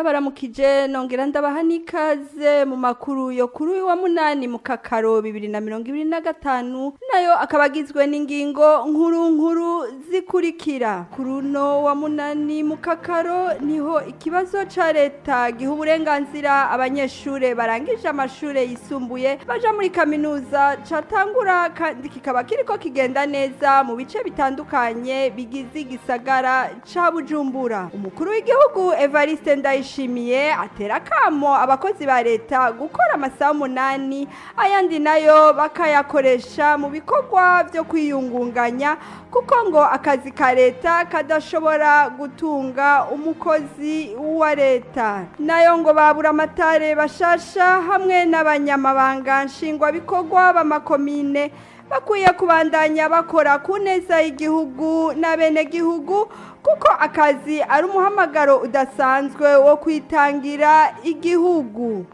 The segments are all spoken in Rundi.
Ndabaramukije nongera ndabaha n'ikaze mu makuru yo kuri uyu wa munani mu kakaro 2025, nayo akaba agizwe n'ingingo nkuru nkuru zikurikira. Kuri uno wa munani mu kakaro niho ikibazo ca leta giha uburenganzira abanyeshure barangije amashure yisumbuye baja muri kaminuza catangura, kandi kikaba kiriko kigenda neza mu bice bitandukanye bigize igisagara ca Bujumbura. Umukuru w'igihugu Evariste Ndayishimiye atera akamo abakozi ba leta gukora amasaha 8, ayandi nayo bakayakoresha mu bikorwa vyo kwiyungunganya, kuko ngo akazi ka leta kadashobora gutunga umukozi wa leta. Nayo ngo babura amatare bashasha hamwe n'abanyamabanga nshingwabikorwa b'amakomine bakwiye kubandanya bakora ku neza y'igihugu n'abenegihugu, kuko akazi ari umuhamagaro udasanzwe wo kwitangira igihugu.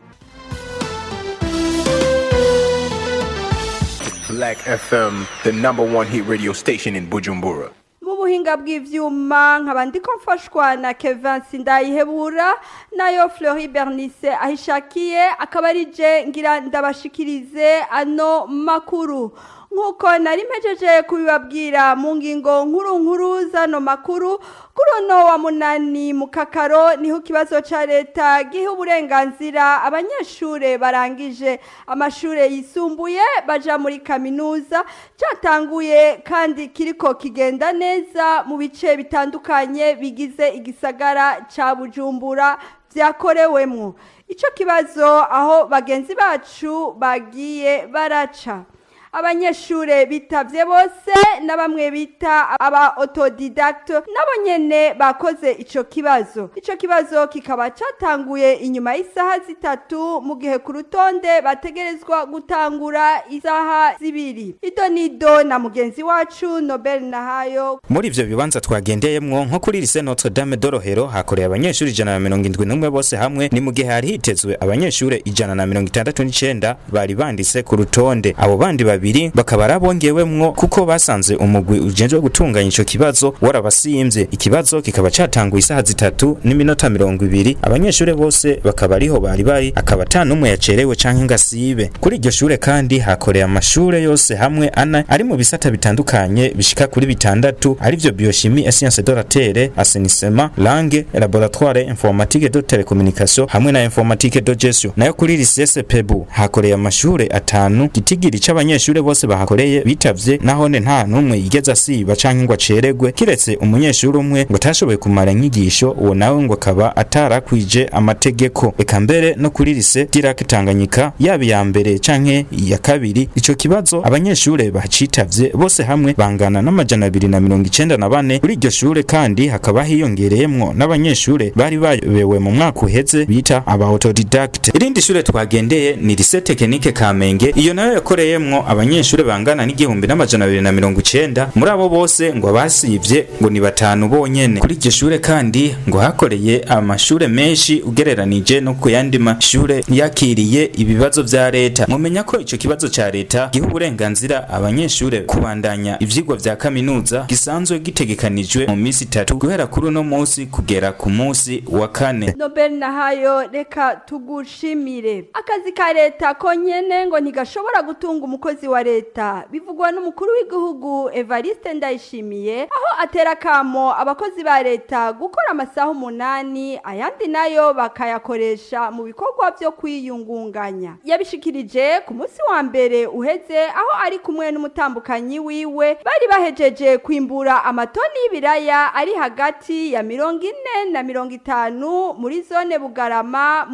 Black FM, the number one hit radio station in Bujumbura. Mu buhinga bw'ivyuma nkaba ndiko mfashwa na Kevin Sindayihebura, nayo Fleury Bernice ahishakiye akaba ari je ngira ndabashikirize ano makuru. Nkuko nari mpejeje kubibabwira mu ngingo nkuru nkuru zano makuru, kuri uno wa munani mu kakaro niho ikibazo ca leta giha uburenganzira abanyeshure barangije amashure yisumbuye baja muri kaminuza catanguye, kandi kiriko kigenda neza mu bice bitandukanye bigize igisagara ca Bujumbura vyakorewemwo ico kibazo, aho bagenzi bacu bagiye baraca. Abanyeshure bitavye bose na bamwe bita aba autodidacte nabo nyene bakoze ico kibazo. Ico kibazo kikaba catanguye inyuma y'isaha 3, mu gihe ku rutonde bategerezwa gutangura isaha 2. Idonido na mugenzi wacu Nobel Nahayo. Muri ivyo bibanza twagendeyemwo, nko kuri Lycée Notre Dame de Rohero hakoreye abanyeshuri 171 bose hamwe, ni mu gihe hari hitezwe abanyeshure 169 bari banditse ku rutonde. Abo bandi babiri bakaba arabongewemwo kuko basanze umugwi ujejwe gutunganya ico kibazo warabasimvye. Ikibazo kikaba catanguye isaha 3 n'iminota 20, abanyeshure bose bakaba ariho bari bari, akaba ata n'umwe yacerewe canke ngasibe. Kuri iryo shure kandi hakoreye amashure yose hamwe ana ari mu bisata bitandukanye bishika kuri 6, arivyo biochimie et sciences de la terre, assainissement, langue, laboratoire informatique de télécommunication hamwe na informatique de gestion. Nayo kuri lycée Pebu hakoreye amashure 5, gitigiri c'abanyeshure bose bahakoreye bitavye, nahone nta numwe yigeze asiba canke ngo aceregwe, kiretse umunyeshuri umwe ngo atashoboye kumara inyigisho, uwo nawe ngo akaba atarakwije amategeko. Eka mbere no kuri lycée Dirac Tanganyika, yaba iya mbere canke iya kabiri, ico kibazo abanyeshure bacitavye bose hamwe bangana n'294. Kuri iryo shure kandi hakaba hiyongereyemwo n'abanyeshure bari babewe mu mwaka uheze bita aba autodidacte. Irindi shure twagendeye ni lycée Technique Kamenge, iyo nayo yakoreyemwo abanyeshure bangana n'1290. Muri abo bose ngo abasivye ngo ni 5 bonyene. Kuri iryo shure kandi ngo hakoreye amashure menshi ugereranije no ku yandi mashure yakiriye ibibazo vya leta. Mumenya ko ico kibazo ca leta giha uburenganzira abanyeshure kubandanya ivyigwa vya kaminuza gisanzwe gitegekanijwe mu misi 3, guhera kuri uno munsi kugera ku munsi wa 4. Nobel Nahayo, reka tugushimire. Akazi ka leta konyene ngo ntigashobora gutunga umukozi wa leta, bivugwa n'umukuru w'igihugu Evariste Ndayishimiye, aho atera kamo abakozi ba leta gukora amasaha 8, ayandi nayo bakayakoresha mu bikorwa vyo kwiyungunganya. Yabishikirije ku munsi wa mbere uheze, aho ari kumwe n'umutambukanyi wiwe bari bahejeje kwimbura amatoni y'ibiraya ari hagati ya 40 na 50 muri zone Bugarama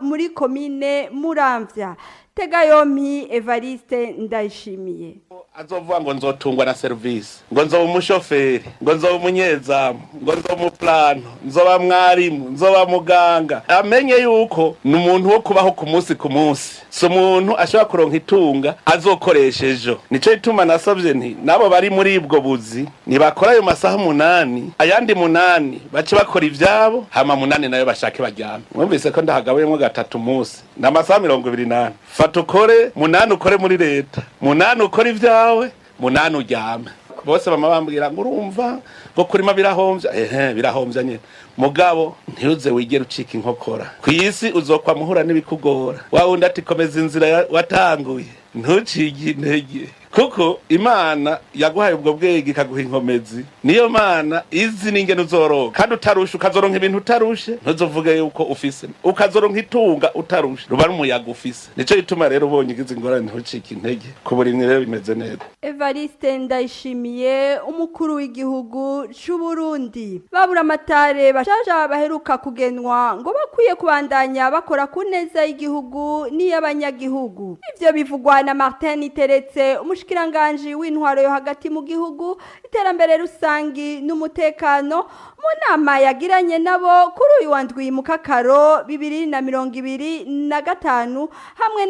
muri komine Muramvya. Tegayompi Evariste Ndayishimiye. Azovuga ngo nzotungwa na service, ngo nzoba umushoferi, ngo nzoba umunyezamu, ngo nzoba umuplano, nzoba mwarimu, nzoba muganga, amenye yuko ni umuntu wo kubaho ku munsi ku munsi, si umuntu ashobora kuronka itunga azokoresha ejo. Nico gituma nasavye nti nabo bari muri ubwo buzi nibakora ayo masaha 8, ayandi 8 bace bakora ivyabo, hama 8 nayo bashake baryame. Mwumvise ko ndahagabuyemwo 3 munsi n'amasaha 24. Fata ukore 8 ukore muri leta, 8 ukore ivyawe, 8 uryame. Bose bama bambwira ngo urumva ngo kurima birahomvya. Ehe, birahomvya nyene, mugabo ntiuze wigere ucika inkokora. Kw'isi uzokwa muhura n'ibikugora, wa wundi ati komeza inzira watanguye, ntucige intege, kuko Imana yaguhaye ubwo bwenge ikaguha inkomezi. Niyo Mana izi n'ingene uzoronka kandi utarushe, ukazoronka ibintu utarushe. Ntuzovuge yuko ufise, ukazoronka itunga utarushe, ruba ari umuyaga ufise. Nico gituma rero ubonye ugize ingorane ntucike intege. Ku burimyi rero bimeze neza. Evariste Ndayishimiye, umukuru w'igihugu c'u Burundi. Babura amatare bashaja baheruka kugenwa ngo bakwiye kubandanya bakora ku neza y'igihugu n'iy'abanyagihugu. Ivyo bivugwa na Martin Iteretse, umushikiranganji w'intwaro yo hagati mu gihugu, iterambere rusangi n'umutekano, mu nama yagiranye nabo kuri uyu wa ndwi mu Kakaro 2025 hamwe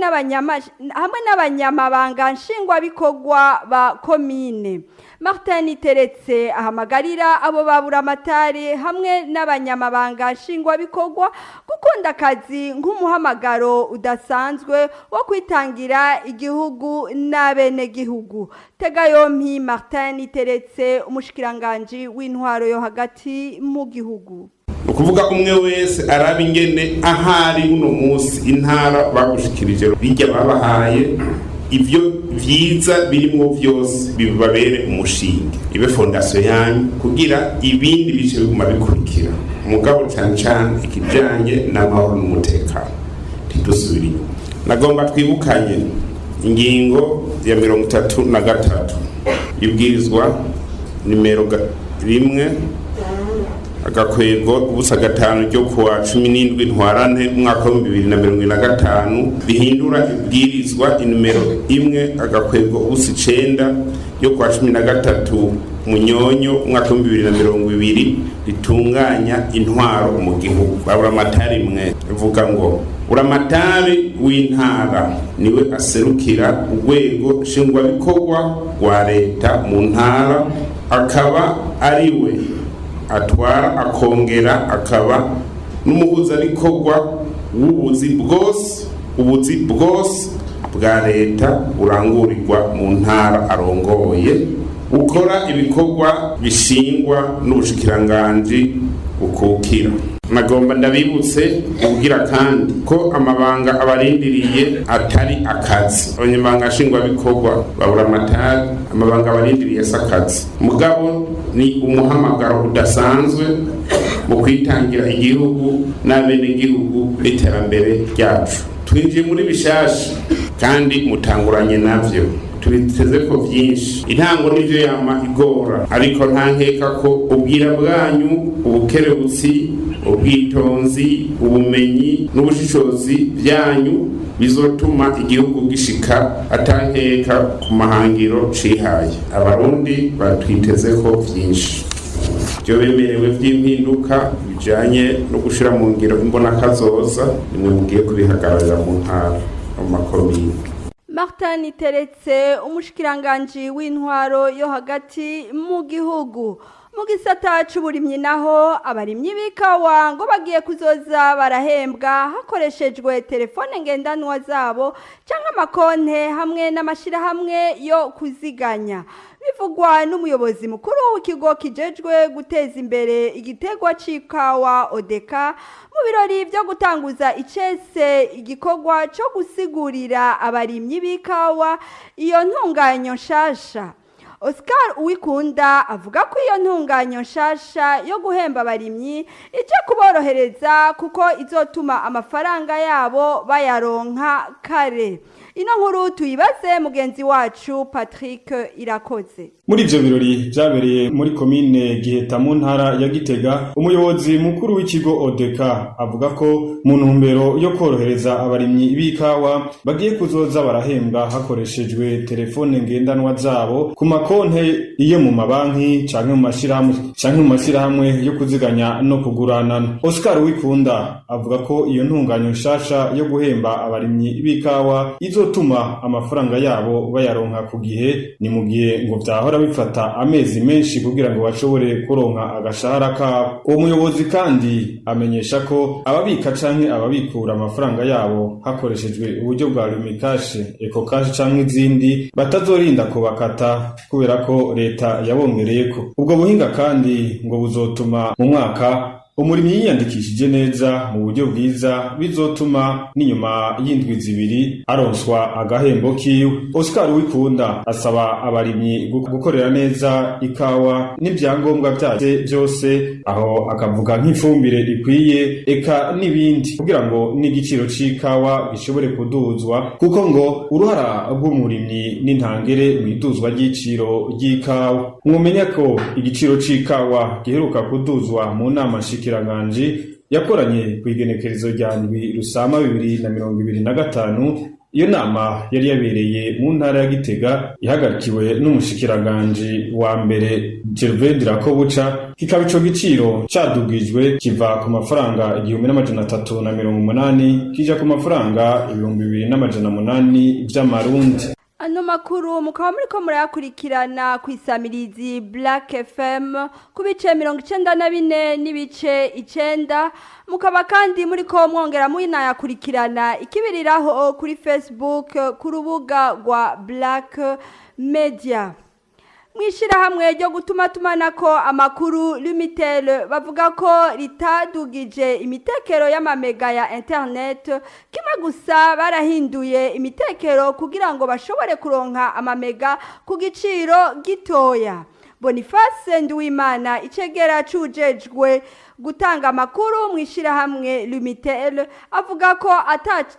n'abanyamabanga nshingwabikorwa ba komine. Martin Iteretse ahamagarira abo babura amatari hamwe n'abanyamabanga nshingwabikorwa gukunda akazi nk'umuhamagaro udasanzwe wo kwitangira igihugu n'abenegihugu. Tega yompi Martin Iteretse, umushikiranganji w'intwaro yo hagati mu gihugu. Ni ukuvuga umwe wese araba ingene ahari uno munsi intara bagushikirije, bijya babahaye ibyo vyiza birimwo vyose bibabere umushinge, ibe fondation yanyu kugira ibindi bice biguma bikurikira. Mugabo cane cane ikijanye n'amahoro n'umutekano, ntidusubire inyuma. Nagomba twibukanye ingingo ya 33 ibwirizwa nimero 1-05 ryo kuwa 17 Ntwarante umwaka wa 2025, bihindura ibwirizwa inimero 1-09 ryo kuwa 13 Munyonyo umwaka wa 2020 ritunganya intwaro mu gihugu. Babura amatari mwe, ivuga ngo buramatari w'intara niwe aserukira urwego nshingwabikorwa rwa leta mu ntara, akaba ariwe atwara, akongera akaba n'umuhuzabikorwa w'ubuzi bwose, ubuzi bwose bwa leta burangurirwa mu ntara arongoye, ukora ibikorwa bishingwa n'ubushikiranganji bukukira. Nagomba ndabibutse ubwira kandi ko amabanga abarindiriye atari akazi. Abanyamabanga nshingwabikorwa babura amatari, amabanga abarindiriye si akazi, mugabo ni umuhamagaro udasanzwe mu kwitangira igihugu n'abenegihugu n'iterambere ryacu. Twinjiye muri bishasha kandi mutanguranye navyo, tubiteze ko vyinshi. Intango nivyo yama igora, ariko nta nkeka ko ubwira bwanyu, ubukerebutsi, ubwitonzi, ubumenyi n'ubushishozi byanyu bizotuma igihugu gishika atankeka ku mahangiro cihaye. Abarundi batwiteze ko vyinshi. Byo bemerewe vy'impinduka bijanye no gushira mu ngiro imbonakazoza, nimwe mugiye kubihagararira mu ntara, mu makomine. Martin Iteretse, umushikiranganji w'intwaro yo hagati mu gihugu. Mu gisata c'uburimyi naho, abarimyi b'ikawa ngo bagiye kuzoza barahembwa hakoreshejwe telefone ngendanwa zabo canke amakonte hamwe n'amashirahamwe yo kuziganya. Bivugwa n'umuyobozi mukuru w'ikigo kijejwe guteza imbere igitegwa c'ikawa Odeka, mu birori vyo gutanguza icese igikorwa co gusigurira abarimyi b'ikawa iyo ntunganyo nshasha. Oscar Uwikunda avuga ko iyo ntunganyo nshasha yo guhemba abarimyi ije kuborohereza, kuko izotuma amafaranga yabo bayaronka kare. Ino nkuru tuyibaze mugenzi wacu Patrick Irakoze. Muri ivyo birori vyabereye muri komine Giheta mu ntara ya Gitega, umuyobozi mukuru w'ikigo Odeka avuga ko mu ntumbero yo korohereza abarimyi b'ikawa bagiye kuzoza barahembwa hakoreshejwe telefone ngendanwa zabo ku makonte iyo mu mabanki canke mu mashirahamwe canke mu mashirahamwe yo kuziganya no kuguranana. Oscar Wikunda avuga ko iyo ntunganyo nshasha yo guhemba abarimyi b'ikawa izotuma amafaranga yabo bayaronka ku gihe, ni mu gihe ngo vyahora bifata amezi menshi kugira ngo bashobore kuronka agashahara kabo. Uwo muyobozi kandi amenyesha ko ababika canke ababikura amafaranga yabo hakoreshejwe uburyo bwa Lumicash, Ecocash canke izindi batazorinda kubakata kubera kubera ko leta yabongereyeko. Ubwo buhinga kandi ngo buzotuma mu mwaka umurimyi yiyandikishije neza mu buryo bwiza, bizotuma n'inyuma y'indwi 2 aronswa agahembo kiwe. Oscar Uwikunda asaba abarimyi gukorera neza ikawa n'ibyangombwa vyayo byose, aho akavuga nk'ifumbire ikwiye eka n'ibindi, kugira ngo n'igiciro c'ikawa gishobore kuduzwa, kuko ngo uruhara rw'umurimyi n'intangere mw'iduzwa ry'iciro ry'ikawa. Mwomenya ko igiciro c'ikawa giheruka kuduzwa mu nama nshikiranganji yakoranye kw'igenekerezo rya 7 Rusama 2025. Iyo nama yari yabereye mu ntara ya Gitega, ihagarikiwe n'umushikiranganji wa mbere Gervais Ndirakobuca, kikaba ico giciro cadugijwe kiva ku mafaranga 1380 kija ku mafaranga 2800 vy'amarundi. Ano makuru mukaba muriko murayakurikirana kw'isamirizi Black FM ku bice 94.9, mukaba kandi muriko mwongera munayakurikirana ikibiriraho kuri Facebook ku rubuga rwa Black Media. Mwishirahamwe ryo gutuma tumanako amakuru Lumitel bavuga ko ritadugije imitekero y'amamega ya internet, kimwe gusa barahinduye imitekero kugira ngo bashobore kuronka amamega ku giciro gitoya. Boniface Nduwimana, icegera cujejwe gutanga amakuru mwishirahamwe Lumitel, avuga ko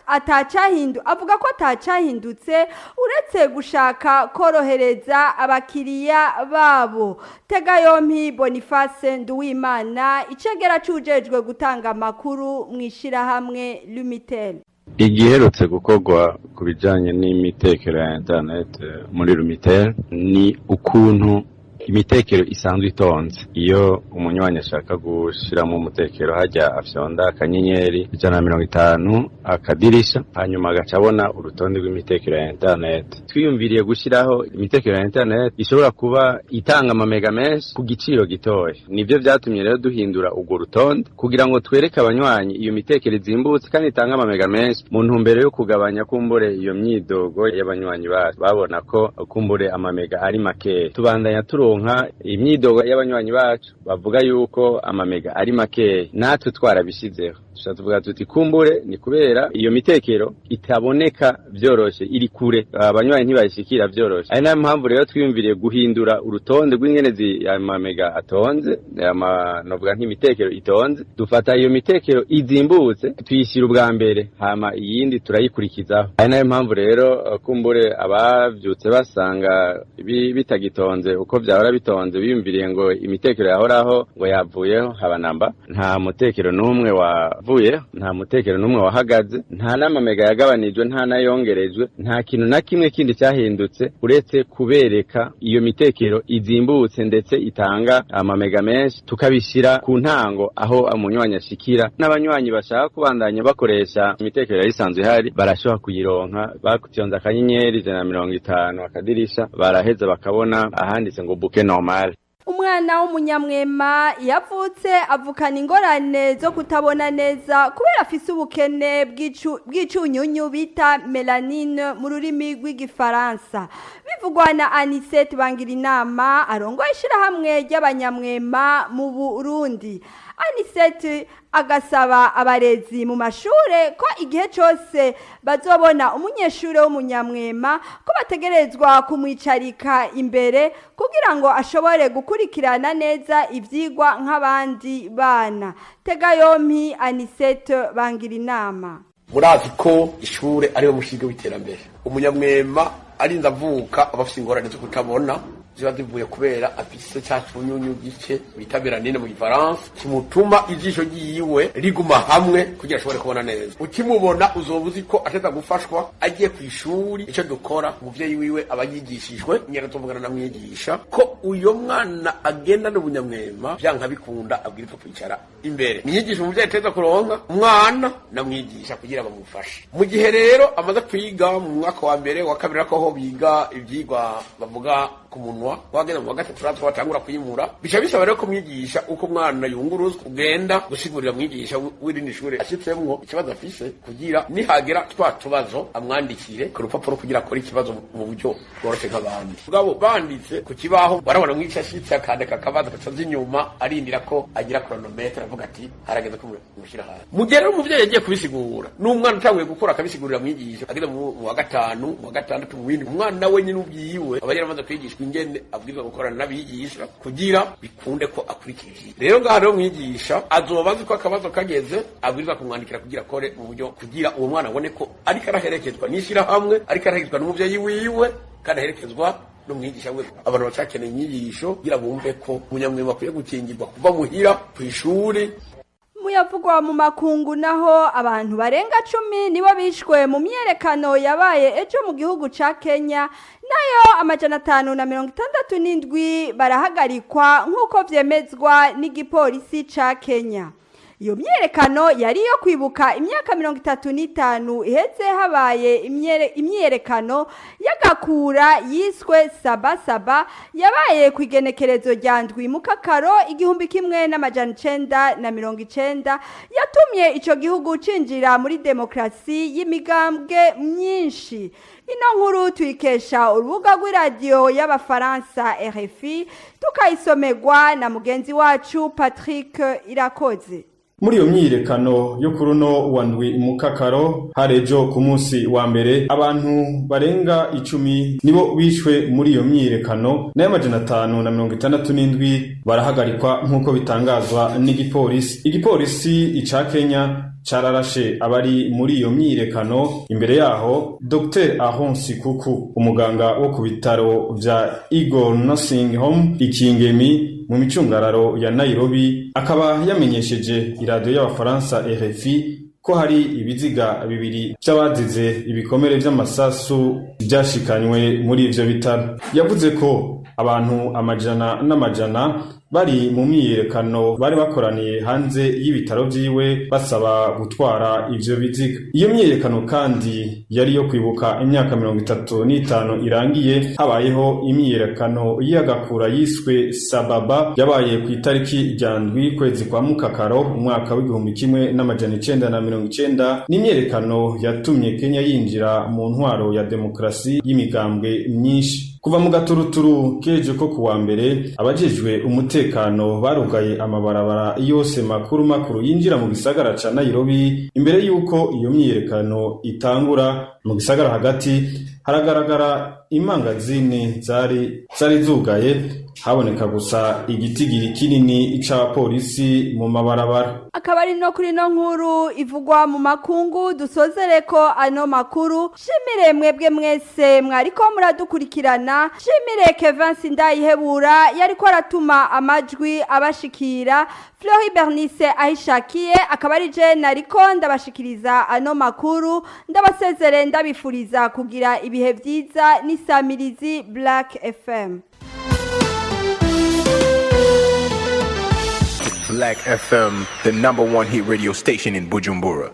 atacahindutse uretse gushaka korohereza abakiriya babo. Tega yompi Boniface Nduwimana, icegera cujejwe gutanga amakuru mwishirahamwe Lumitel. Igiherutse gukorwa ku bijanye n'imitekero ya internet muri Lumitel ni ukuntu imitekero isanzwe itonze. Iyo umunywanyi ashaka gushiramo umutekero, hajya afyonda akanyenyeri 150 akadirisha, hanyuma agaca abona urutonde rw'imitekero ya internet. Twiyumviriye gushiraho imitekero ya internet ishobora kuba itanga amamega menshi ku giciro gitoya. Nivyo vyatumye rero duhindura urwo rutonde kugira ngo twereke abanywanyi iyo mitekero izimbutse kandi itanga amamega menshi, mu ntumbero yo kugabanya kumbure iyo myidogo y'abanywanyi bacu babona ko kumbure amamega ari makeya. Tubandanya turonka imyidogo y'abanywanyi bacu bavuga yuko amamega ari makeya, natwe twarabishizeho. Tuca tuvuga tuti kumbure ni kubera iyo mitekero itaboneka vyoroshe, iri kure, abanywanyi ntibayishikira vyoroshe. Ari nayo mpamvu rero twiyumviriye guhindura urutonde rw'ingene amamega atonze, novuga nk'imitekero itonze. Dufata iyo mitekero izimbutse tuyishyira ubwa mbere, hama iyindi turayikurikizaho. Ari nayo mpamvu rero kumbure abavyutse basanga bitagitonze uko vyahora bitonze, biyumviriye ngo imitekero yahoraho ngo yavuyeho, haba namba. Nta mutekero n'umwe wavuyeho, nta mutekero n'umwe wahagaze, nta n'amamega yagabanijwe, nta n'ayongerejwe, nta kintu na kimwe kindi cyahindutse uretse kubereka iyo mitekero izimbutse ndetse itanga amamega menshi, tukabishyira ku ntango aho umunywanyi ashikira. N'abanywanyi bashaka kubandanya bakoresha imitekero yari isanzwe ihari barashobora kuyironka, bakutyonza akanyenyeri 150 akadirisha, baraheza bakabona ahanditse ngo bouquet normal. Umwana w'umunyamwema yavutse avukana ingorane zo kutabona neza kubera afise ubukene bw'icunyunyu bita melanine mu rurimi rw'igifaransa. Bivugwa na Anisette Bangirinama, arongoye ishirahamwe ry'abanyamwema mu Burundi. Anisette agasaba abarezi mu mashure ko igihe cyose bazobona umunyeshure w'umunyamwema ko bategerezwa kumwicarika imbere kugira ngo ashobore gukurikirana neza ivyigwa nk'abandi bana. Tega yompi Anisette Bangirinama. Murazi ko ishure ariwe mushinge w'iterambere. Umunyamwema arinze avuka aba afise ingorane zo kutabona, ziba zivuye kubera afise ca cunyunyu gice bita melanine mu gifaransa, kimutuma ijisho ryiwe riguma hamwe kugira ashobore kubona neza. Ukimubona uzoba uzi ko ateza gufashwa agiye kw'ishuri. Ico dukora, umuvyeyi wiwe aba yigishijwe, nyina tuvugana na mwigisha ko uyo mwana agendana ubunyamwema vyanka bikunda abwirizwa kwicara imbere. Mwigisha umuvyeyi ateza kuronka umwana na mwigisha kugira bamufashe. Mu gihe rero amaze kwiga mu mwaka wa mbere wa kabiri, ko ho biga ivyigwa bavuga ku munwa, wageze mu wa gatatu natwo batangura kuyimura. Bica bisaba rero kumwigisha uko umwana yunguruzwa, ugenda gusigurira mwigisha w'irindi shure ashitsemwo ikibazo afise, kugira nihagera twa tubazo amwandikire ku rupapuro kugira akore ikibazo mu buryo bworoshe nk'abandi. Mugabo banditse ku kibaho, barabona mwigisha ashitse akandika akabazo, agaca inyuma arindira ko agira chronomètre, avuga ati harageze ko mushyira hasi. Mu gihe rero umuvyeyi yagiye kubisigura n'umwana utanguye gukura akabisigurira mwigisha ageze mu wa gatanu, mu wa gatandatu, mu windi, umwana we nyine ubwiwe aba yaramaze kwigishwa ingene abwirizwa gukorana n'abigisha kugira bikunde ko akurikira ivyigwa. Rero ngaha rero mwigisha azoba azi ko akabazo kageze abwirizwa kumwandikira kugira akore mu buryo, kugira uwo mwana abone ko ariko araherekezwa n'ishirahamwe, ariko araherekezwa n'umuvyeyi wiwe, kandi aherekezwa n'umwigisha we. Abantu bacakeneye inyigisho kugira bumve ko umunyamwema akwiye gukingirwa kuva muhira, kw'ishuri. Muyavugwa mu makungu naho, abantu barenga 10 nibo bishwe mu myerekano yabaye ejo mu gihugu ca Kenya, nayo 567 barahagarikwa, nk'uko vyemezwa n'igipolisi ca Kenya. Iyo myerekano yari iyo kwibuka imyaka 35 iheze habaye imyerekano y'agakura yiswe Saba Saba, yabaye ku igenekerezo rya 7 Mukakaro 1990, yatumye ico gihugu cinjira muri demokrasi y'imigambwe myinshi. Ino nkuru tuyikesha urubuga rw'iradiyo y'Abafaransa RFI, tukayisomerwa na mugenzi wacu Patrick Irakoze. Muri iyo myiyerekano yo kuri uno wa 7 Mukakaro, hari ejo ku munsi wa mbere, abantu barenga 10 nibo bishwe muri iyo myiyerekano, nayo 567 barahagarikwa, nk'uko bitangazwa n'igipolisi. Igipolisi ica Kenya cararashe abari muri iyo myiyerekano. Imbere yaho, Dr Aaron Sikuku, umuganga wo ku bitaro vya Eagle Nursing Home Ikingemi mu micungararo ya Nairobi, akaba yamenyesheje iradiyo y'Abafaransa RFI ko hari ibiziga bibiri vy'abazize ibikomere vy'amasasu vyashikanywe muri ivyo bitaro. Yavuze ko abantu amajana n'amajana bari mu myiyerekano bari bakoraniye hanze y'ibitaro vyiwe basaba gutwara ivyo biziga. Iyo myiyerekano kandi yari yo kwibuka imyaka 35 irangiye habayeho imyiyerekano y'agakura yiswe Sababa, yabaye ku itariki rya 7 kwezi kwa Mukakaro umwaka w'1990, n'imyiyerekano yatumye Kenya yinjira mu ntwaro ya demokrasi y'imigambwe myinshi. Kuva mu gaturuturu kejo ko kuwa mbere, abajejwe umutekano barugaye amabarabara yose makuru makuru yinjira mu gisagara ca Nairobi imbere y'uko iyo myiyerekano itangura. Mu gisagara hagati haragaragara imangazini zari zugaye, haboneka gusa igitigiri kinini c'abapolisi mu mabarabara. Akaba ari no kuri no nkuru ivugwa mu makungu dusozereko ano makuru. Shimire mwebwe mwese mwariko muradukurikirana, shimire Kevin Sindayihebura yariko aratuma amajwi abashikira, Flori Bernice ahishakiye akaba ari je nariko ndabashikiriza ano makuru. Ndabasezere, ndabifuriza kugira ibihe vyiza n'isamirizi Black FM. Black FM, the number one hit radio station in Bujumbura.